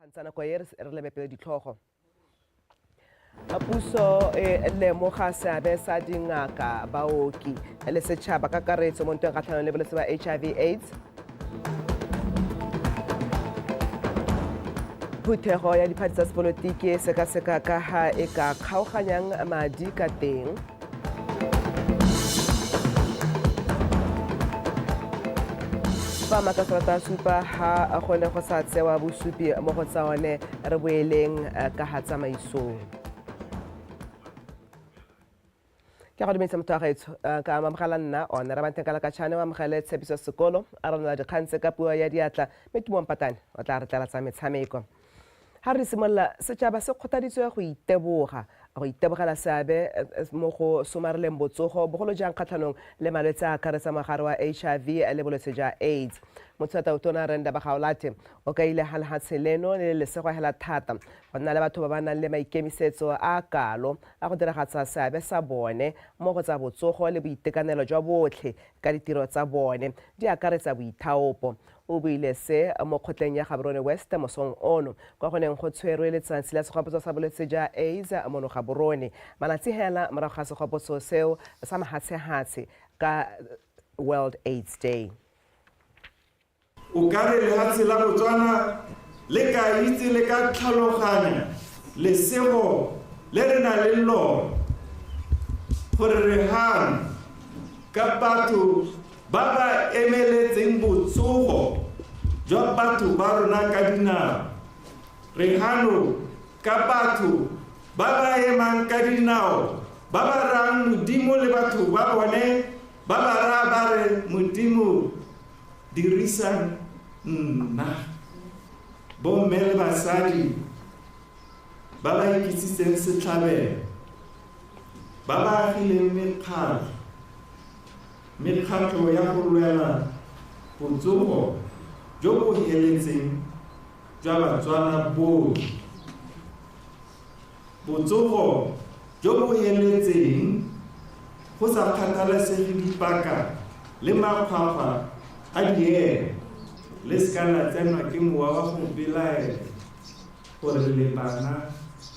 Kgang tsa nako e re lebe pele ditlhogo. Puso e lemoga seabe sa dingaka, baoki le setšhaba ka karetso mo ntweng kgatlhanong le bolwetse ba HIV AIDS. Phuthego ya diphathi tsa sepolotiki e sekaseka ka ga e ka kgaoganyang madi ka teng. Fa makaserata a supa ha go ne go sa tsewa bosupi mo go tsa one, re boeleng ka ga tsamaisong. Ke go dumedisa motho wa gaetsho, ka amogela nna one Rabanteng ka Lakatšhane, o amogele Tshepiso Sekolo a ranola dikgang tse ka puo ya diatla, mme Tumo Mpatane o tla re tlela tsa metshameko. Ga re simolola, setšhaba se kgothaditswe go iteboga, go itebogela seabe mo go somareleng botsogo, bogolo jang kgatlhanong le malwetse a akaretsa mogare wa HIV le bolwetse jwa AIDS. Mothusa-Tautona Rre Ndaba Gaolathe o kaile ha lehatshe leno le le lesego hela thata go nna le batho ba ba nang le maikemisetso a a kalo a go diragatsa seabe sa bone mo go tsa botsogo le boitekanelo jwa botlhe ka ditiro tsa bone di akaretsa boithaopo. O buile se mo kgotleng ya Gaborone West mosong ono kwa go neng go tshwerwe letsatsi la segopotso sa bolwetse jwa AIDS mono Gaborone, malatsi hela morago ga segopotso seo sa mahatshehatshe ka World AIDS Day. O ka re lehatshe la Botswana le ka itse le ka tlhaloganya lesego le re na le lone gore re gano ka batho ba ba emeletseng botsogo jwa batho ba rona ka dinao. Re gano ka batho ba ba emang ka dinao ba ba rayang Modimo le batho ba bone ba ba raya ba re, Modimo, dirisang nna. Bomme le basadi ba ba ikitsitseng setlhabelo, ba ba agileng mekgatlho, mekgatlho ya go lwela botsogo jo bo heletseng jwa Batswana botlhe. Botsogo jo bo heletseng go sa kgathalesege dipaka le makgwakgwa a diemo. Le seka la tsenwa ke mowa wa go belaela gore le bana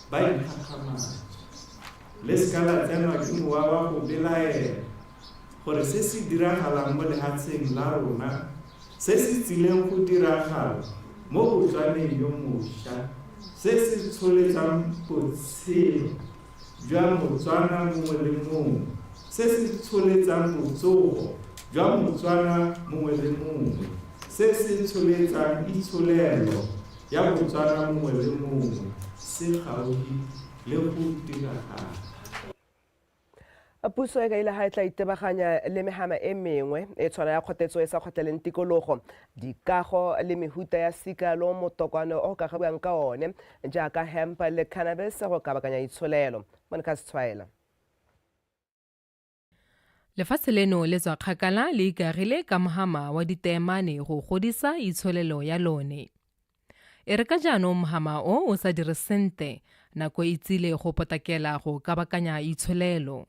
ba dikgakgamatso. Le seka la tsenwa ke mowa wa go belaela gore se se diragalang mo lehatsheng la rona, se se tsileng go diragala mo Botswaneng yo mosha, se se tsholetsang botshelo jwa Motswana mongwe le mongwe, se se tsholetsang botsogo jwa Motswana mongwe le mongwe, se se tsholetsang itsholelo ya Motswana mongwe le mongwe, se gaufi le go diragala. Puso e kaile ga e tla itebaganya le mehama e mengwe e tshwana ya kgotetso e sa kgotleleng tikologo, dikago le mehuta ya sika lo motokwane o ka gabiwang ka one jaaka hemp le cannabis go kabakanya itsholelo. Monica Setshwaela. Lefatshe leno le tswa kgakala le ikagile ka mohama wa diteemane go godisa itsholelo ya lone. E re ka jaanong mohama o o sa dire sente, nako e tsile go potlakela go kabakanya itsholelo.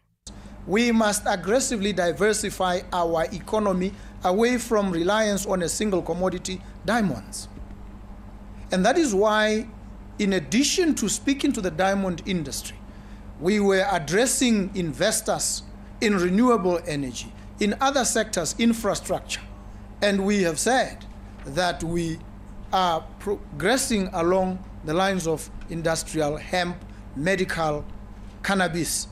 We must aggressively diversify our economy away from reliance on a single commodity, diamonds. And that is why, in addition to speaking to the diamond industry, we were addressing investors in renewable energy, in other sectors, infrastructure. And we have said that we are progressing along the lines of industrial hemp, medical, cannabis.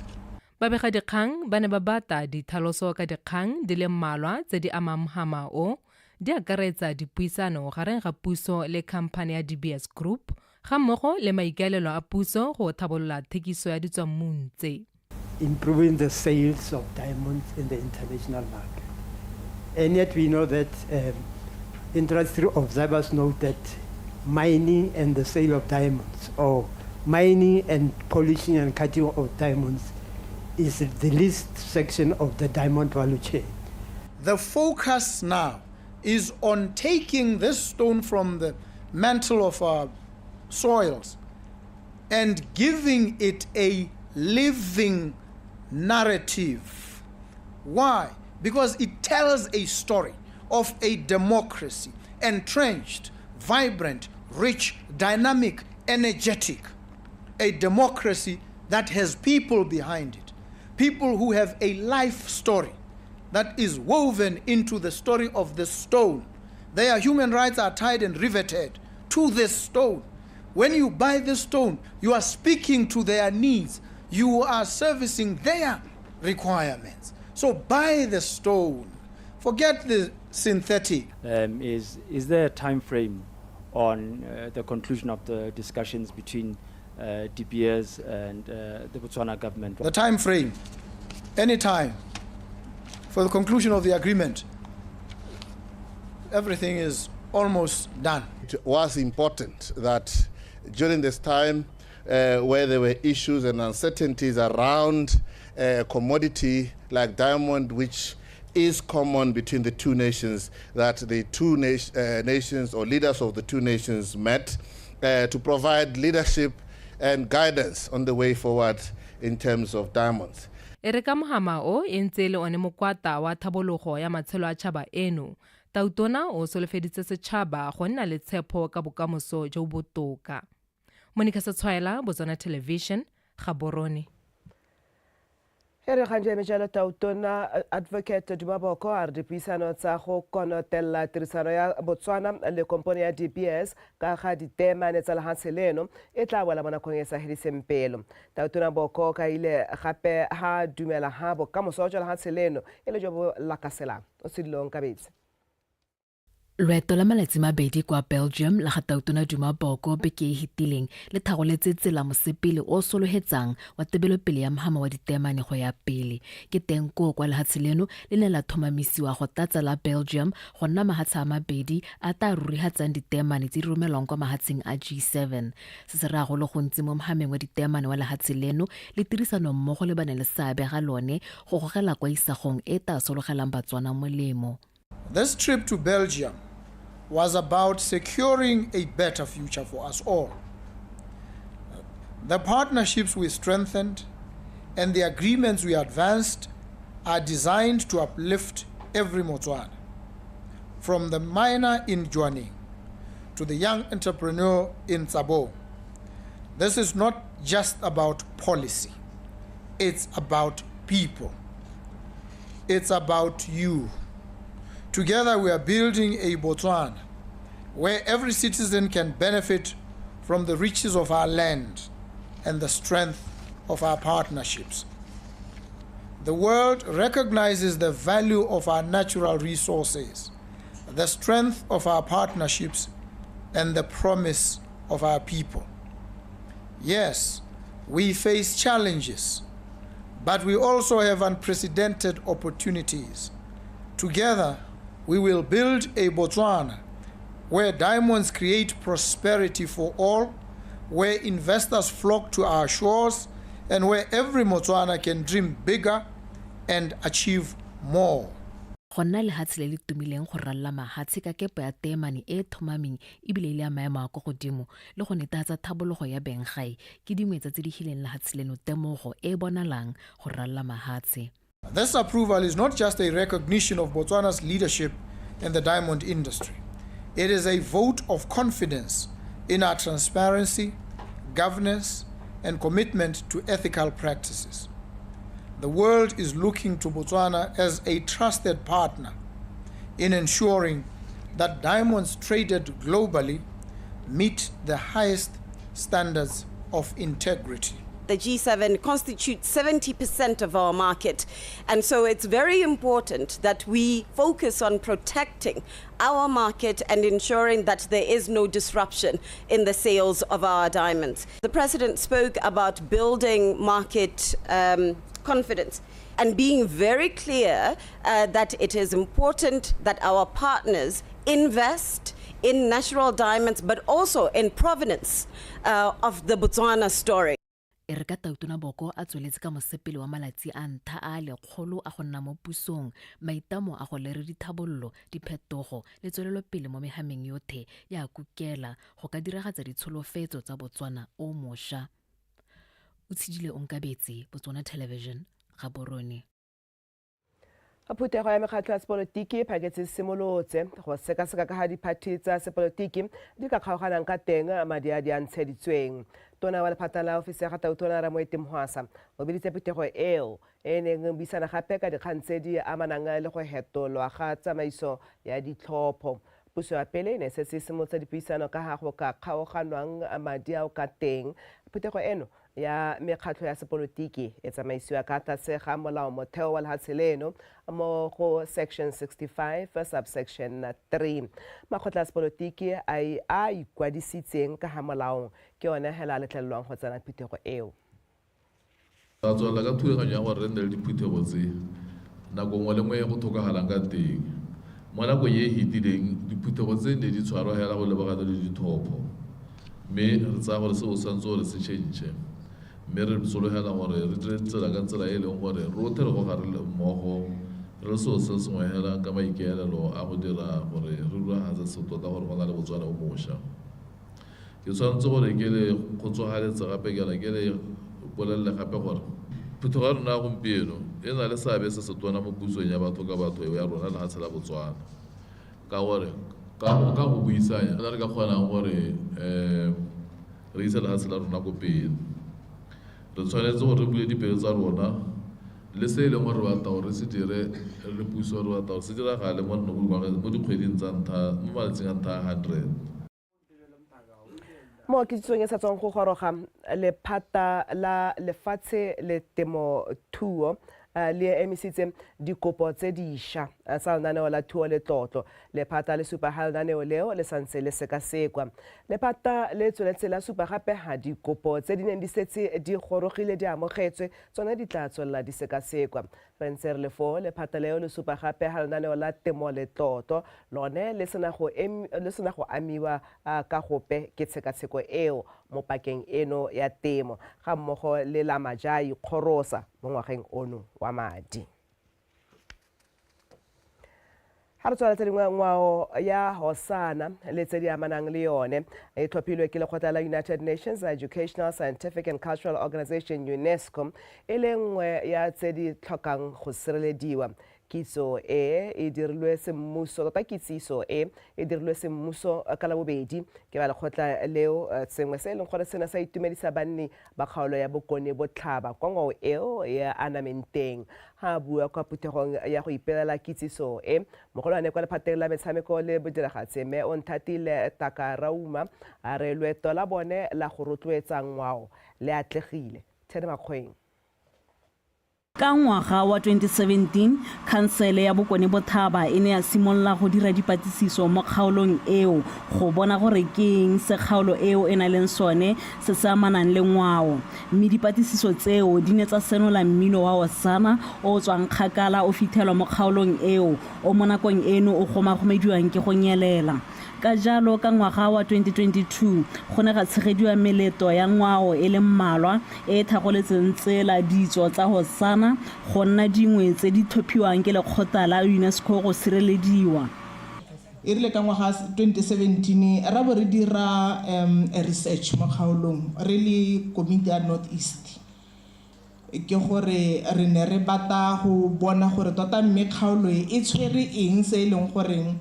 Babegadikgang ba ne ba bata dithaloso ka dikgang di le mmalwa tse di amang mhama o, di akaretsa dipuisano gareng ga puso le khamphane ya De Beers Group gammogo le maikaelelo a puso go thabolola thekiso ya ditswammung tse. Improving the sales of diamonds in the international market. And yet we know that industry observers know that mining and the sale of diamonds, or mining and polishing and cutting of diamonds, is the least section of the diamond value chain. The focus now is on taking this stone from the mantle of our soils and giving it a living narrative. Why? Because it tells a story of a democracy, entrenched, vibrant, rich, dynamic, energetic. A democracy that has people behind it, people who have a life story that is woven into the story of the stone. Their human rights are tied and riveted to this stone. When you buy this stone, you are speaking to their needs. You are servicing their requirements. So buy the stone. Forget the synthetic. Is, is there a time frame on the conclusion of the discussions between De Beers and the Botswana government? The time frame, any time for the conclusion of the agreement, everything is almost done. It was important that during this time where there were issues and uncertainties around commodity like diamond, which is common between the two nations, that the two nations or leaders of the two nations met to provide leadership and guidance on the way forward in terms of diamonds. E re ka mohama o e ntse e le one mokwata wa thabologo ya matshelo a tšhaba eno, Tautona o solofeditse setšhaba go nna le tshepo ka bokamoso jo bo botoka. Monica Setshwaela, Botswana Television, Gaborone. E re kgang eme jalo tautona advocate Duma Boko a re dipuisano tsa go konotelela tirisano ya Botswana le kompone ya De Beers ka ga diteemane tsa lehatshe leno e tla wela mo nakong e sa hediseng pelo. Tautona Boko ka ile gape ha dumela ha bokamoso jwa lehatshe leno e le jo bo lakaselang. O sedilong kabetse. Loeto la malatsi mabedi kwa Belgium la ga Tautona Duma Boko beke e fetileng le thagoletse tsela mosepele o sologetsang wa tebelopele ya mohama wa diteemane go ya pele. Ke teng koo kwa lehatshe leno le ne la thomamisiwa go tlatsa la Belgium go nna mahatshe a mabedi a tla rurihatsang diteemane tse di romelwang kwa mahatsheng a G7. Se se raya go le gontsi mo mohameng wa diteemane wa lehatshe leno le tirisanommogo le bane le seabe ga lone go gogela kwa isagong e tla sologelang Batswana molemo. This trip to Belgium was about securing a better future for us all. The partnerships we strengthened and the agreements we advanced are designed to uplift every Motswana, from the miner in Jwaneng to the young entrepreneur in Tsabong. This is not just about policy, it's about people. It's about you. Together, we are building a Botswana where every citizen can benefit from the riches of our land and the strength of our partnerships. The world recognizes the value of our natural resources, the strength of our partnerships, and the promise of our people. Yes, we face challenges, but we also have unprecedented opportunities. Together, we will build a Botswana where diamonds create prosperity for all, where investors flock to our shores, and where every Motswana can dream bigger and achieve more. Go nna lehatshe le le tumileng go ralala mahatshe ka kepo ya teemane e e thomameng ebile e le ya maemo a kwa godimo le go netefatsa thabologo ya benggae ke dingwe tsa tse di hileng lehatshe leno temogo e e bonalang go ralala mahatshe. This approval is not just a recognition of Botswana's leadership in the diamond industry. It is a vote of confidence in our transparency, governance, and commitment to ethical practices. The world is looking to Botswana as a trusted partner in ensuring that diamonds traded globally meet the highest standards of integrity. The G7 constitutes 70% of our market. And so it's very important that we focus on protecting our market and ensuring that there is no disruption in the sales of our diamonds. The president spoke about building market confidence and being very clear that it is important that our partners invest in natural diamonds, but also in provenance of the Botswana story. E re ka Tautona Boko a tsweletse ka mosepele wa malatsi a ntha a 100 a go nna mo pusong, maitamo a go lere dithabololo, diphetogo le tswelelopele mo mehameng yothe ya kukela go ka diragatsa ditsholofetso tsa Botswana o mošwa. O tshedile Onkabetse, Botswana Television, Gaborone. Phuthego ya mekgatlho ya sepolotiki e phaketse e simolotse go sekaseka ka ga diphathi tsa sepolotiki di ka kgaoganang ka teng madi a di a ntsheditsweng. Tona wa lephata la ofisi ya ga Tautona Ramoeti Mhwasa o biditse phuthego eo e e neng e buisana gape ka dikgang tse di amanang le go hetolwa ga tsamaiso ya ditlhopho. Puso ya pele e ne e setse e simolotse dipuisano ka ga go ka kgaoganwang madi ao ka teng. Phuthego eno ya mekgatlho ya sepolotiki e tsamaisiwa ka tlase ga molao motheo wa lehatshe leno mo go section 65 subsection 3. Makgotla a sepolotiki a a ikwadisitseng ka ga molaong ke one hela a letlelelwang go tsena phuthego eo. Ra tswelela ka thulaganyo ya gore re nne le diphuthego tse nako nngwe le nngwe go tlhokagalang ka teng. Mo nakong e e fetileng, diphuthego tse ne di tshwarwa hela go lebagane le ditlhopho, mme re tsaya gore seo se tshwanetse gore se tšhentšhe. Mme re sologela gore re dire ditsela ka tsela e e leng gore rotlhe re goga re le mmogo re le selo se sengwe hela ka maikaelelo a go dira gore re rulagatse se tota gore go na le Botswana o mošwa. Ke tshwanetse gore ke le kgotsohaletse gape kana ke le bolelele gape gore phuthego ya rona ya gompieno e na le seabe se setona mo pusong ya batho ka batho ya rona lehatshe la Botswana. Ka gore ka ka go buisanya re ka kgonang gore um re ise lehatshe la rona ko pele. Re tshwanetse gore re bule dipelo tsa rona le se e leng gore re batla gore re se dire re le puso re batla gore se diragale mo mo dikgweding tsa ntlha mo malatsing a ntlha a 100. Mo kitsong e sa tswang go goroga, lephata la lefatshe le temothuo le emisitse dikopo tse dišwa tsa lenaneo la thuo le tlotlo. Lephata le supa ga lenaneo leo le santse le sekasekwa. Lephata le tsweletse la supa gape ga dikopo tse di neng di setse di gorogile di amogetswe, tsone di tla tswelela di sekasekwa. Re ntse re le foo, lephata leo le supa gape ga lenaneo la temo letlotlo lone le sena go le sena go amiwa ka gope ke tshekatsheko eo mo pakeng eno ya temo ga mmogo le la maja a ikgorosa mo ngwageng ono wa madi. Ga re tswala tse dingwe, ngwao ya Hosana le tse di amanang le yone e tlhophilwe ke lekgotla la United Nations Educational, Scientific and Cultural Organization, UNESCO, e le nngwe ya tse di tlhokang go sirelediwa. Kitso e e dirilwe semmuso, tota kitsiso e e dirilwe semmuso ka Labobedi ke ba lekgotla leo, sengwe se e leng gore se ne sa itumedisa banni ba kgaolo ya Bokone Botlhaba kwa ngwao eo e anameng teng. Ha a bua kwa phuthegong ya go ipelela kitsiso e, mogolwane kwa lephateng la metshameko le bodiragatsi Mme Onthatile Takarauma a re loeto la bone la go rotloetsa ngwao le atlegile. Thene Makgoeng. Ka ngwaga wa 2017, khansele ya Bokone Bothaba e ne ya simolola go dira dipatlisiso mo kgaolong eo go bona gore ke eng se kgaolo eo e na leng sone se se amanang le ngwao. Mme dipatlisiso tseo di ne tsa senola mmino wa Osana o o tswang kgakala o fithelwa mo kgaolong eo, o mo nakong eno o gomagomediwang ke go nyelela. Ka jalo, ka ngwaga wa 2022, go ne ga tshegediwa meleto ya ngwao e le mmalwa e e thagoletseng tsela ditso tsa Hosanna go nna dingwe tse di tlhophiwang ke lekgotla la UNESCO go sirelediwa. E rile ka ngwaga 2017 ra bo re dira research mo kgaolong re le komiti ya North East. Ke gore re ne re bata go bona gore tota mme kgaolo e e tshwere eng se e leng goreng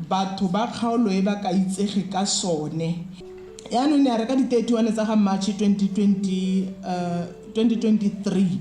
batho ba kgaolo e ba ka itsege ka sone. Yaanong ne ya re ka di 31 tsa ga March 2020, 2023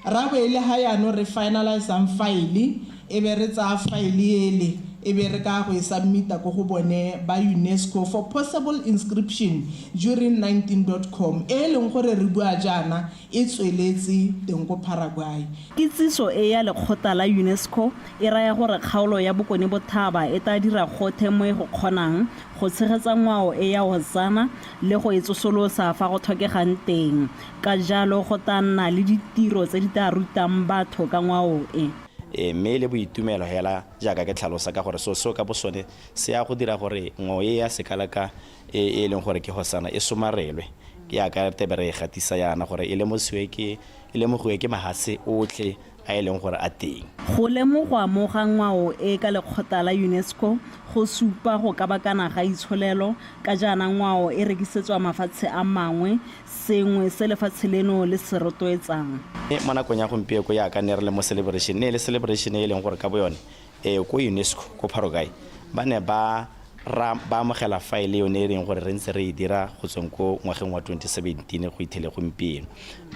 ra bo e le ha yaanong re finalisang file e be re tsaya file ele e be re ka go e submita ko go bone ba UNESCO for possible inscription during 19 dot com e e leng gore re bua jaana e tsweletse teng ko Paraguay. Kitsiso e ya lekgotla la UNESCO e raya gore kgaolo ya Bokone Bothaba e tla dira gothe mo e go kgonang go tshegetsa ngwao e ya Hosanna le go e tsosolosa fa go tlhokegang teng. Ka jalo go tla nna le ditiro tse di tla rutang batho ka ngwao e. Ee, mme e le boitumelo hela jaaka ke tlhalosa ka gore seo seo ka bosone se ya go dira gore ngwao e ya sekalaka e e leng gore ke Hosanna e somarelwe. Ke yaka re tebe re e gatisa yana gore e lemosiwe ke e lemogiwe ke mahatshe otlhe a e leng gore a teng. Go lemogwa mo ga ngwao e ka lekgotla la UNESCO go supa go kabakana ga itsholelo ka jaana ngwao e rekisetswa mafatshe a mangwe, sengwe se lefatshe leno le se rotloetsang. Mo nakong ya gompieko jaaka ne re le mo celebration, ne e le celebration e e leng gore ka boyone ko UNESCO ko Paraguay ba ne ba ra ba amogela file yone e reng gore re ntse re e dira go tsweng ko ngwageng wa 2017 go ithele gompieno,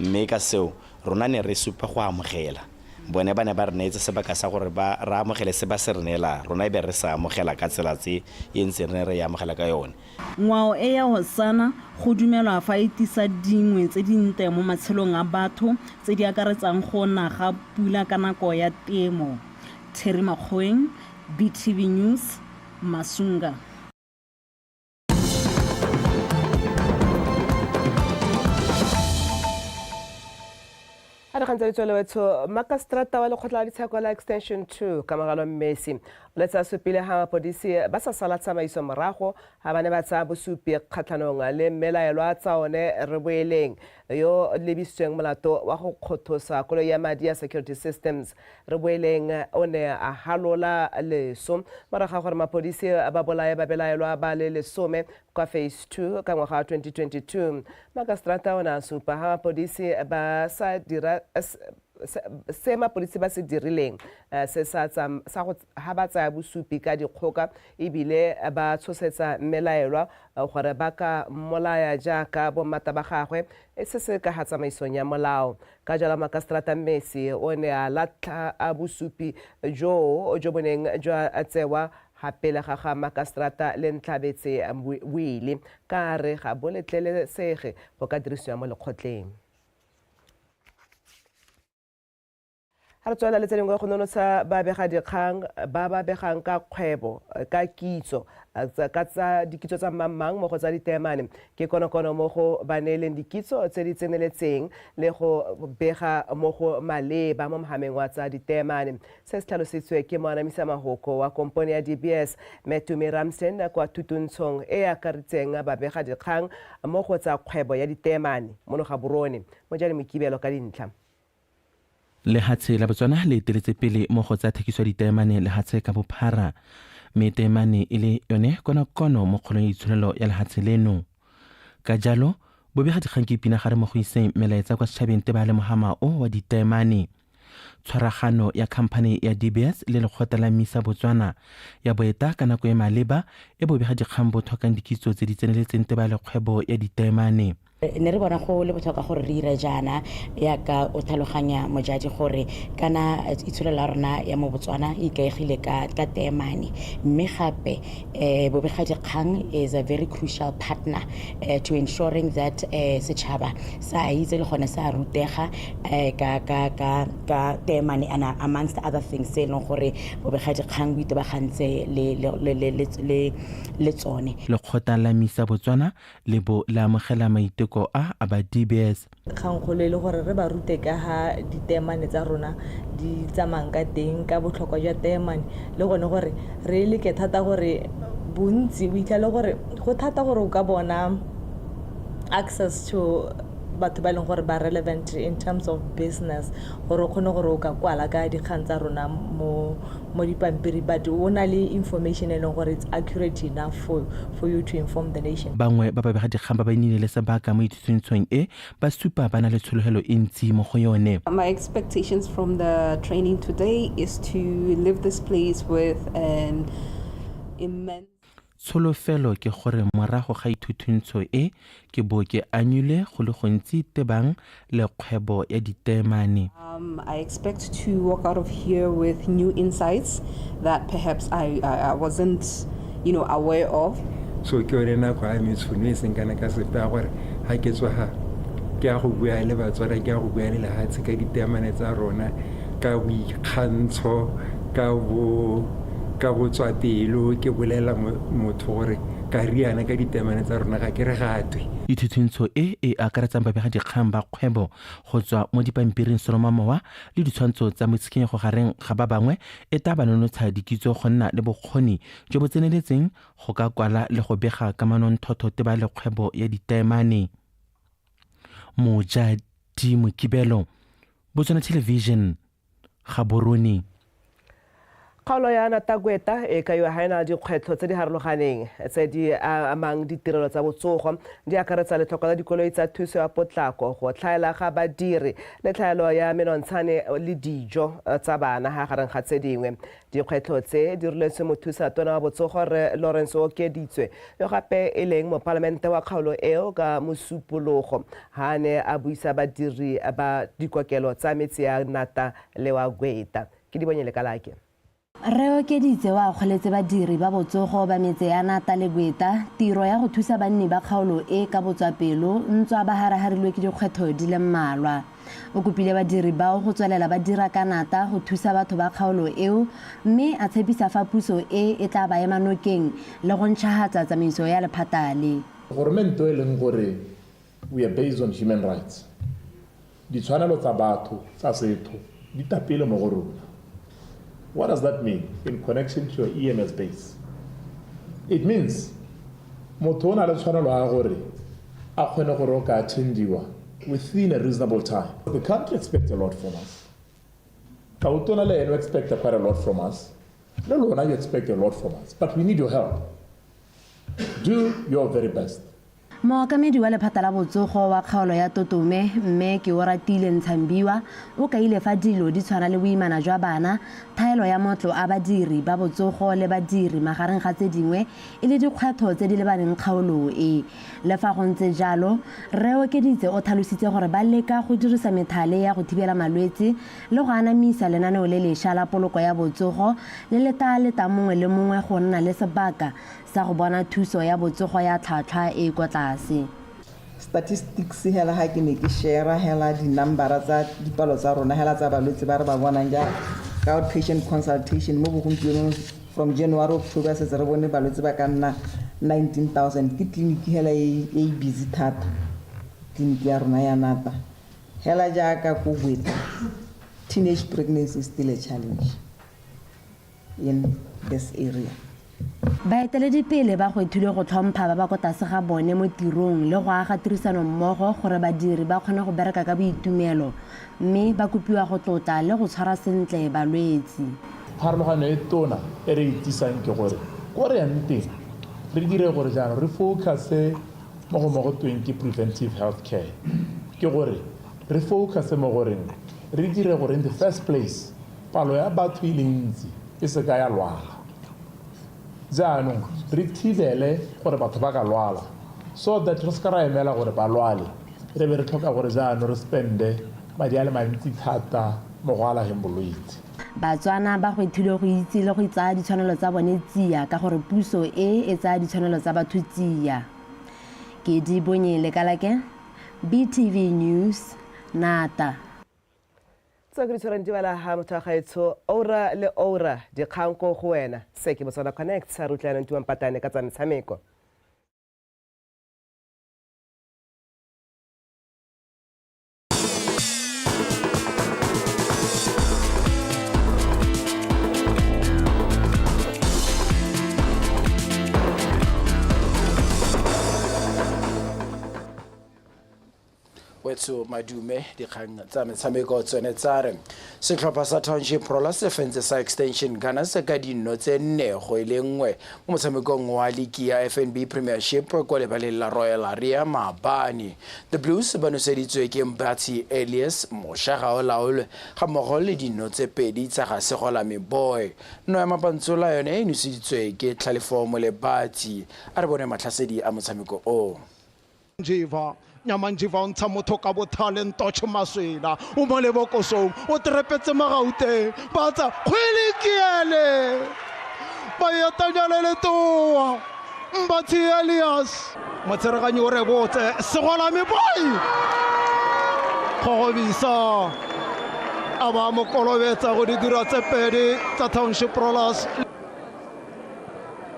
mme ka seo rona ne re supa go amogela. Bone ba ne ba re neetse sebaka sa gore ba re amogele se ba se re neelang, rona e be re sa amogela ka tsela tse e ntseng re ne re e amogela ka yone. Ngwao e ya Hosanna go dumelwa fa e tisa dingwe tse dintle mo matshelong a batho tse di akaretsang go na ga pula ka nako ya temo. Terry Makgoeng, BTV News, Masunga. A re gantse letswelewetsho makaseterata wa lekgotla la ditsheko la Extension 2 Kamogelo Mmesi o letse a supile ga mapodisi ba sa sala tsamaiso morago ga ba ne ba tsaya bosupi kgatlhanong le mmelaelwa tsa one Reboeleng yo lebisitsweng molato wa go kgothosa koloi ya madi ya Security Systems. Reboeleng o ne a halola leso morago ga gore mapodisi ba bolaye babelaelwa ba le lesome kwa Phase 2 ka ngwaga wa 2022. Makaseterata o ne a supa ga mapodisi ba sa dira se mapodisi ba se dirileng se sa sa go ha ba tsaya bosupi ka dikgoka ebile ba tshosetsa mmelaelwa gore ba ka mmolaya jaaka bommata ba gagwe e se se ka ga tsamaisong ya molao. Ka jalo makaseterata Mmesi o ne a latlha bosupi joo jo bo neng jwa tsewa ga pele ga ga makaseterata le Ntlhabetse Boile ka a re ga bo letlelesege go ka dirisiwa mo lekgotleng. Ga re tswelela le tse dingwe go nonotsha babegadikgang ba ba begang ka kgwebo ka kitso ka tsa dikitso tsa mmangmang mo go tsa diteemane ke konokono mo go ba neeleng dikitso tse di tseneletseng le go bega mo go maleba mo mohameng wa tsa diteemane. Se se tlhalositswe ke moanamisa mahoko wa kompone ya DBS Mme Tumi Ramsden kwa thutuntshong e e akaritseng babegadikgang mo go tsa kgwebo ya diteemane mono Gaborone. Mojale Mokibelo ka dintlha. Lehatshe la Botswana le eteletse pele mo go tsa thekiso ya ditaemane lehatshe ka bophara, mme taemane e le yone konokono mo kgolong ya itsholelo ya lehatshe leno. Ka jalo, bobegadikgang ke pinagare mo go iseng melaetsa kwa setšhabeng teba le mohama o wa ditaemane. Tshwaragano ya khamphane ya De Beers le lekgotla la Misa Botswana ya boeta ka nako e maleba e bobegadikgang bo tlhokang dikitso tse di tseneletseng teba le kgwebo ya ditaemane. Ne re bona go le botlhokwa gore re ire jaana yaka o tlhaloganya mojadi gore kana itsholelo ya rona ya mo Botswana e ikaegile ka ka teemane, mme gape bobegadikgang is a very crucial partner to ensuring that setšhaba sa itse le gone sa rutega ka ka ka ka teemane and amongst other things tse e leng gore bobegadikgang bo itebagantse le le le le le tsone. Lekgotla la Misa Botswana le bo le amogela maiteko a a ba DBS. Kgangkgolo e le gore re ba rute ka ga diteemane tsa rona di tsamayang ka teng, ka botlhokwa jwa teemane, le gone gore re leke thata gore bontsi o itlhele gore go thata gore o ka bona access to batho ba e leng gore ba relevant in terms of business, gore o kgone gore o ka kwala ka dikgang tsa rona mo mo dipampiri, but o na le information e leng gore it's accurate enough for you to inform the nation. Bangwe ba babegadikgang ba ba nnile le sebaka mo ithuthuntshong e ba supa ba na le tshologelo e ntsi mo go yone. My expectations from the training today is to leave this place with an immense Tsholofelo ke gore morago ga ithuthuntso e, ke bo ke anyule go le gontsi tebang le kgwebo ya diteemane. I expect to walk out of here with new insights that perhaps I, I, I wasn't, aware of. So ke yone nako ya me tshono e seng kana ka sepe ya gore ga ke tswa ga ke ya go bua le Batswana, ke ya go bua le lehatshe ka diteemane tsa rona, ka boikgantsho, ka bo ka botswapelo, ke bolela motho gore ka riana ka diteemane tsa rona ga ke re gatwe. Ithuthuntso e e akaretsang babegadikgang ba kgwebo go tswa mo dipampiring seromamowa le ditshwantsho tsa motshikinyego gareng ga ba bangwe e tla ba nonotsha dikitso go nna le bokgoni jo bo tseneletseng go ka kwala le go bega ka manonthotho teba le kgwebo ya ditaemane. Mojadi Mokibelo, Botswana Television, Gaborone. Kgaolo ya Natagweta e kaiwa ga e na dikgwetlho tse di harologaneng tse di amang ditirelo tsa botsogo, di akaretsa letlhoko la dikoloi tsa thuso ya potlako, go tlhaela ga badiri le tlhaelo ya menontshane le dijo tsa bana ga gareng ga tse dingwe. Dikgwetlho tse di roletswe mothusa tona wa botsogo Rre Lawrence Okeditswe, yo gape e leng mopalamente wa kgaolo eo, ka Mosupologo ha a ne a buisa badiri ba dikokelo tsa metse ya Nata le wa Gweta. Ke di bonye Lekalake. Rre Okeditse o akgoletse badiri ba botsogo ba metse ya Nata le Gweta tiro ya go thusa banni ba kgaolo e ka botswapelo ntswa ba haraharilwe ke dikgwetlho di le mmalwa. O kopile badiri bao go tswelela ba dira ka nata go thusa batho ba kgaolo eo mme a tshepisa fa puso e e tla ba ema nokeng le go ntšhahatsa tsamaiso ya lephata le. Goromente o e leng gore we are based on human rights, ditshwanelo tsa batho tsa setho di tapile mo go rona. What does that mean in connection to your EMS base? It means motho o na le tshwanelo ya gore a kgone gore o ka attendiwa within a reasonable time. The country expects a lot from us. Tautona le ene o expect quite a lot from us. Le lona you expect a lot from us, but we need your help. Do your very best. Mookamedi wa lephata la botsogo wa kgaolo ya Totome, Mme Keoratile Ntshambiwa, o kaile fa dilo di tshwana le boimana jwa bana, thaelo ya motlo a badiri ba botsogo le badiri magareng ga tse dingwe e le dikgwetlho tse di lebaneng kgaolo e. Le fa go ntse jalo, Rre Okeditse o tlhalositse gore ba leka go dirisa methale ya go thibela malwetse le go anamisa lenaneo le lesha la poloko ya botsogo le le tlaa letang mongwe le mongwe go nna le sebaka sa go bona thuso ya botsogo ya tlhwatlhwa e e kwa tlase. Statistics hela ha ke ne ke share hela di-numbera tsa dipalo tsa rona hela tsa balwetse ba re ba bonang ja ka outpatient consultation mo bogompienong from January October setse re bone balwetse ba ka nna 19,000. Ke tleliniki hela e e busy thata, tleliniki ya rona ya Nata. Hela jaaka ko Gweta, teenage pregnancy is still a challenge in this area. Baeteledipele ba gwethilwe go tlhompha ba ba kwa tlase ga bone mo tirong le go aga tirisanommogo gore badiri ba kgone go bereka ka boitumelo mme ba kopiwa go tlotla le go tshwara sentle balwetsi. Pharologano e tona e re e tsisang ke gore ko re yang teng re dire gore jaanong re focus-e mo go mo go tweng ke preventive health care. Ke gore re focus-e mo goreng re dire gore in the first place palo ya batho e le ntsi e se ka ya lwala. Jaanong re thibele gore batho ba ka lwala so that re se ka ra emela gore ba lwale re be re tlhoka gore jaanong re spende madi a le mantsi thata mo go alageng bolwetse. Batswana ba gwethilwe go itse le go tsaya ditshwanelo tsa bone tsia ka gore puso e e tsaya ditshwanelo tsa batho tsia. Ke di bonye Lekalake, BTV News, Nata. Tse ke di tshwereng di bala ha motho wa gaetsho oura le oura dikgang ko go wena. Se ke Botswana Connect, re utlwa yanong Tuang Patane ka tsa metshameko. Wetso madume dikgang tsa metshameko tsone tsa re setlhopha sa Township Rollers se fentse sa Extension Gunners ka dinno tse 4 go e le 1 mo motshamekong wa liki ya FNB Premiership kwa lebaleng la Royal Area maabane. The Blues ba noseditswe ke Mbatsi Elias Mosha ga o laolwe ga mmogo le dinno tse 2 tsa ga Segolame Boy. Nno ya Mapantsola yone e noseditswe ke Tlhalefo Molebatsi. A re bone matlhasedi a motshameko o. Njiva Nyamanjiva o ntsha motho ka bothale Ntoche Maswela o mo lebokosong o trepetse Magauteng ba tsa kgwele kiele ba etanya le letoa Mbatsi Elias motsereganyi o rebotse Segolame Boy Kgogobisa a ba mo kolobetsa go di dira tse pedi tsa Township Rollers.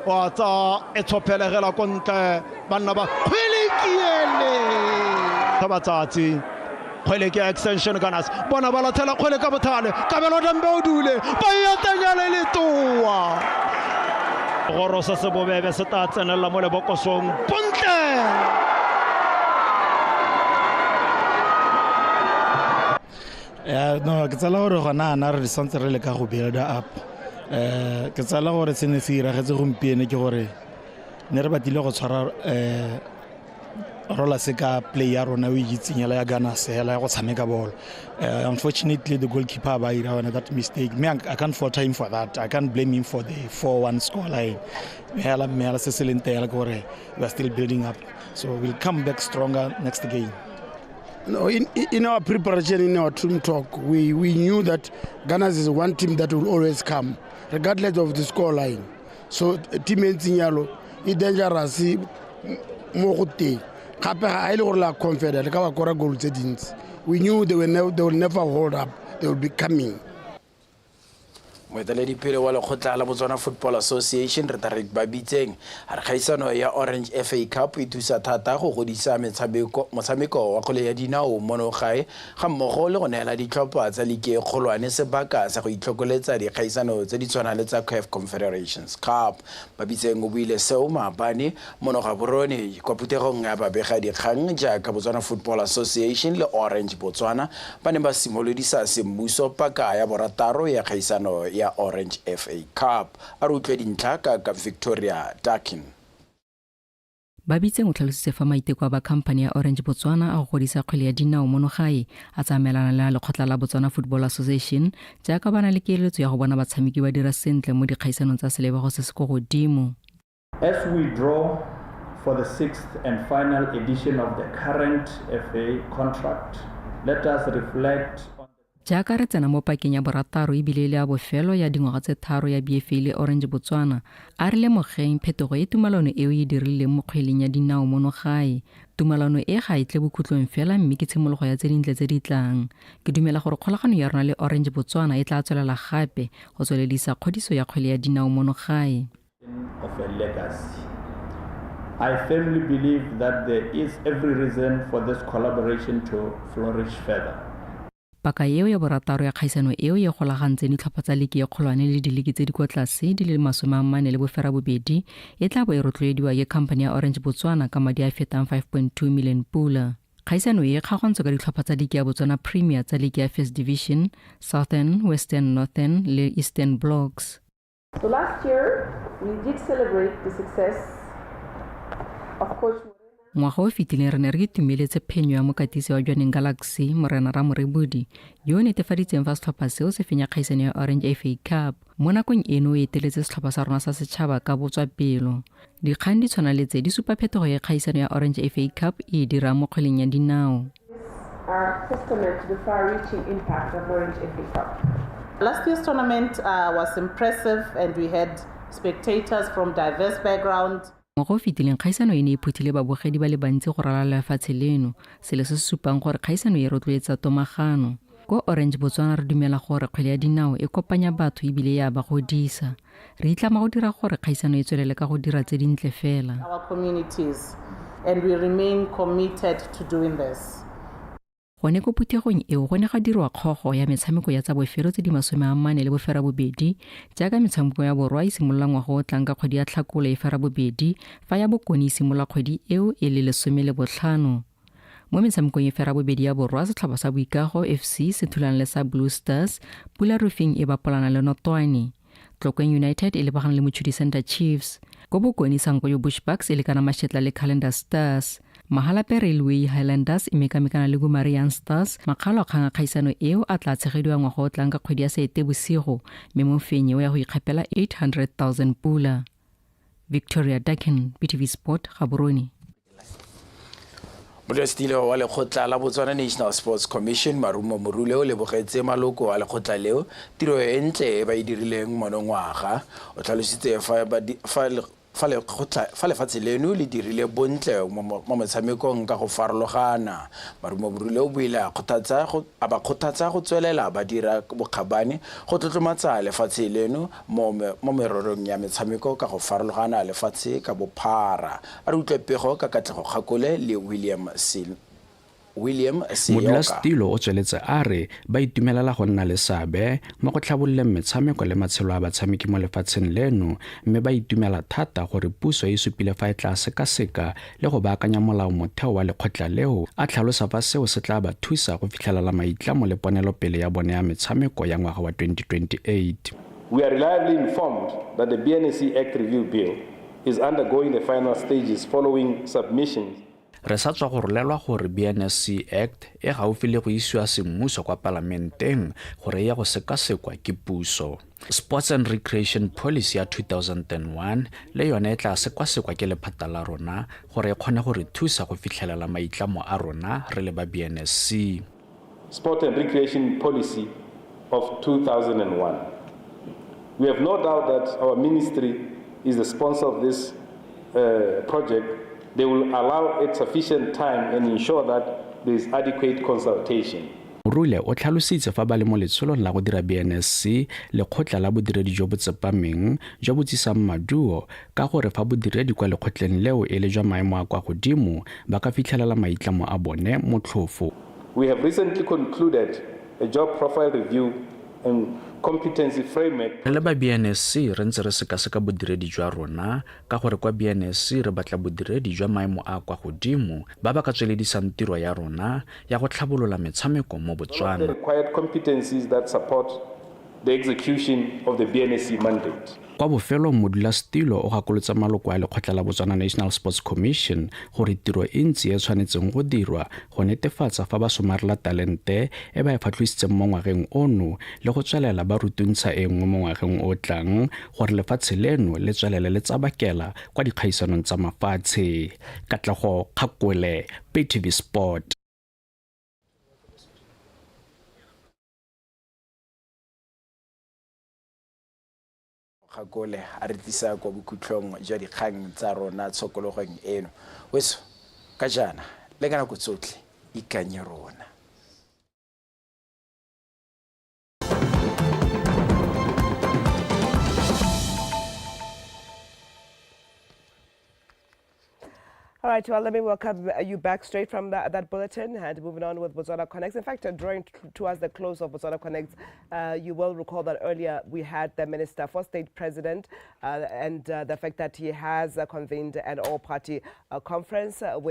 Wa tsa e tshophelegela ko ntle banna ba kgwele kiele ka matsatsi kgwele ke Extension Gunners bona ba latlhela kgwele ka bothale Kabelo Dambe o dule ba etanya le letoa goro se se bobebe se tla tsenelela mo lebokosong bontle. Ya no, ke tsala gore gona ana re santse re leka go build up. Ke tsala gore se ne se iragetse gompieno ke gore ne re batlile go tshwara rola se ka play ya rona o itseng hela ya Gunners hela ya go tshameka bolo. Unfortunately the goalkeeper ba ira yona that mistake. Me, I can't fault him for that. I can't blame him for the 4-1 score line. Hela mme hela se se leng teng hela ke gore we are still building up. So we'll come back stronger next game. No, in our preparation, in our team talk, we knew that Gunners is one team that will always come, regardless of the score line. So team e ntseng yalo e dangerous mo go teng. Gape ga e le gore la confident le ka ba kora goal tse dintsi. We knew they will never hold up, they will be coming. Moeteledipele wa lekgotla la Botswana Football Association Retarik Babitseng a re kgaisano ya Orange FA Cup e thusa thata go godisa motshameko wa kgwele ya dinao mono gae, ga mmogo le go neela ditlhopha tsa liki e kgolwane sebaka sa go itlhokoletsa dikgaisano tse di tshwanang le tsa CAF Confederations Cup. Babitseng o buile seo maabane mono Gaborone kwa phuthegong ya babegadikgang jaaka Botswana Football Association le Orange Botswana ba ne ba simolodisa semmuso paka ya borataro ya kgaisano ya Orange FA Cup. A re utlwe dintlha ka Victoria Dakin. Babitseng o tlhalositse fa maiteko a ba khamphane ya Orange Botswana a go godisa kgwele ya dinao mono gae a tsamaelana le a lekgotla la Botswana Football Association jaaka ba na le keletso ya go bona batshameki ba dira sentle mo dikgaisanong tsa selebego se se ko godimo. As we draw for the 6th and final edition of the current FA contract, let us reflect on Jaaka re tsena mo pakeng ya borataro ebile e le ya bofelo ya dingwaga tse tharo ya BFA le Orange Botswana, a re lemogeng phetogo e tumalano eo e dirileng mo kgweleng ya dinao mono gae. Tumalano e ga e tle bokhutlong fela mme ke tshimologo ya tse dintle tse di tlang. Ke dumela gore kgolagano ya rona le Orange Botswana e tla tswelela gape go tsweledisa kgodiso ya kgwele ya dinao mono gae. Of a legacy. I firmly believe that there is every reason for this collaboration to flourish further. Paka eo ya borataro ya kgaisano eo e golagantseng ditlhopha tsa liki e kgolwane le diliki tse di kwa tlase di le 48 e tla bo e rotloediwa ke khamphane ya Orange Botswana ka madi a fetang 5.2 million pula. Kgaisano e kgaogantswe ka ditlhopha tsa liki ya Botswana Premier tsa liki ya First Division, Southern, Western, Northern le Eastern Blocks. So last year we did celebrate the success of Coach Ngwaga o fetileng re ne re itumeletse phenyo ya mokatisi wa Jwaneng Galaxy, Morena Ramorebodi, yo o netefaditseng fa setlhopha seo se fenya kgaisano ya Orange FA Cup. Mo nakong eno o eteletse setlhopha sa rona sa setšhaba ka botswapelo. Dikgang di tshwana le tse di supa phetogo e kgaisano ya Orange FA Cup e e dirang mo kgweleng ya dinao. Are testament to the far-reaching impact of Orange FA Cup. Last year's tournament was impressive and we had spectators from diverse backgrounds. Ngwaga o fetileng kgaisano e ne e phuthile babogedi ba le bantsi go ralala lefatshe leno, selo se se supang gore kgaisano e rotloetsa tomagano. Ko Orange Botswana re dumela gore kgwele ya dinao e kopanya batho ebile ya ba godisa. Re itlama go dira gore kgaisano e tswelele ka go dira tse dintle fela. Our communities, and we remain committed to doing this. Gone ko phuthegong eo go ne ga dirwa kgogo ya metshameko ya tsa bofelo tse di 48 jaaka metshameko ya borwa e simolola ngwaga o tlang ka kgwedi ya Tlhakole e 8, fa ya bokone e simolola kgwedi eo e le 15. Mo metshamekong e 8 ya borwa, setlhopha sa Boikago FC se thulana le sa Blue Stars, Pula Roofing e bapalana le Notwane. Tlokweng United e lebagana le Mochudi Center Chiefs. Ko bokone Sankoyo Bushbucks e lekana mashetla le Calendar Stars. Mahalapye Railway Highlanders e mekamekana le Gumare Young Stars. Makgaolo a kgang a kgaisano eo a tla tshegediwa ngwaga o tlang ka kgwedi ya Seetebosigo, mme mofenyi o ya go ikgapela 800,000 pula. Victoria Dakin, BTV Sport, Gaborone. Modulasetilo wa lekgotla la Botswana National Sports Commission Marumo Morule o lebogetse maloko a lekgotla leo tiro e ntle e ba e dirileng monongwaga. O tlhalositse fa lefatshe leno le dirile bontle mo motshamekong ka go farologana. Marumo Morule o buile a ba kgothatsa go tswelela ba dira bokgabane go tlotlomatsa lefatshe leno mo mererong ya metshameko ka go farologana lefatshe ka bophara. A re utlwe pego ka Katlego Kgakole le William William Seoka. Modulasetilo o tsweletse a re ba itumelela go nna le seabe mo go tlhabololeng metshameko le matshelo a batshameki mo lefatsheng leno mme ba itumela thata gore puso e supile fa e tla sekaseka le go baakanya molao motheo wa lekgotla leo, a tlhalosa fa seo se tla ba thusa go fitlhelela maitlamo le ponelopele ya bone ya metshameko ya ngwaga wa 2028. We are reliably informed that the BNSC Act Review Bill is undergoing the final stages following submissions. Re sa tswa go rolelwa gore BNSC Act e gaufi le go isiwa semmuso kwa palamenteng gore e ye go sekasekwa ke puso. Sports and Recreation Policy ya 2001 le yone e tla sekwasekwa ke lephata la rona gore e kgone go re thusa go fitlhelela maitlamo a rona re le ba BNSC. Sport and Recreation Policy of 2001. We have no doubt that our ministry is the sponsor of this project. They will allow it sufficient time and ensure that there is adequate consultation. Morule o tlhalositse fa ba le mo letsholong la go dira BNSC lekgotla la bodiredi jo bo tsepameng jo bo tsisang maduo ka gore fa bodiredi kwa lekgotleng leo e le jwa maemo a kwa godimo ba ka fitlhelela maitlamo a bone motlhofo. We have recently concluded a job profile review and competency framework. Re le ba BNSC re ntse re sekaseka bodiredi jwa rona ka gore kwa BNSC re batla bodiredi jwa maemo a kwa godimo ba ba ka tsweledisang tiro ya rona ya go tlhabolola metshameko mo Botswana. The required competencies that support the execution of the BNSC mandate. Kwa bofelong modulasetilo o gakolotse maloko a lekgotla la Botswana National Sports Commission gore tiro e ntsi e tshwanetseng go dirwa go netefatsa fa ba somarela talente e ba e fatlhositseng mo ngwageng ono le go tswelela ba rutuntsha e nngwe mo ngwageng o tlang gore lefatshe leno le tswelele le tsabakela kwa dikgaisanong tsa mafatshe. Katlego Kgakole, BTV Sport. Gakole a re tlisa kwa bokhutlhong jwa dikgang tsa rona tshokologong eno. Weso, ka jaana le ka nako tsotlhe ikanye rona. All right, well, let me welcome you back straight from that bulletin and moving on with Botswana Connects. In fact, drawing towards the close of Botswana Connects, you will recall that earlier we had the Minister for State President and the fact that he has convened an all-party conference, which